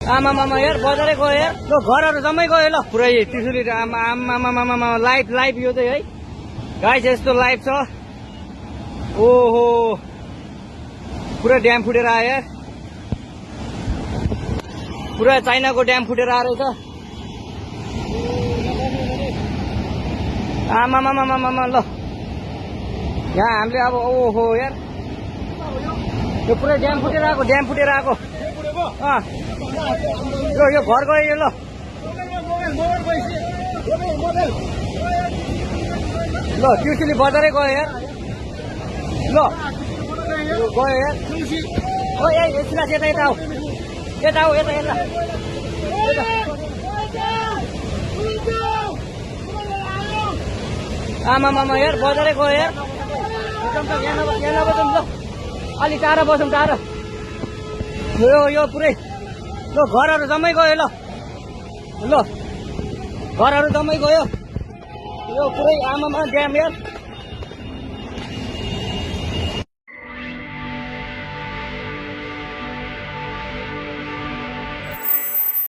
आमामामा यार बजारै गयो यार ल घरहरू जम्मै गयो ल पुरै त्रिशुली आमामामामा लाइभ लाइभ यो चाहिँ है गाइस यस्तो लाइभ छ ओहो पुरा ड्याम फुटेर आयो यार पुरा चाइनाको ड्याम फुटेर आएर छ आमामामामामा ल यहाँ हामीले अब ओहो यार यो पुरै ड्याम फुटेर आएको यो घर गयो यो ल त्रिशुली बजारै गयो यार ल गयो यार ओ एकछिन यता यता आऊ यता आमामामा यार बजारै गयो यार यहाँ नबजाउँ ल अलि टाढा बसौँ टाढा यो पुरै ल घरहरू जम्मै गयो ल घरहरू जम्मै गयो यो पुरै आमामा ड्याम यार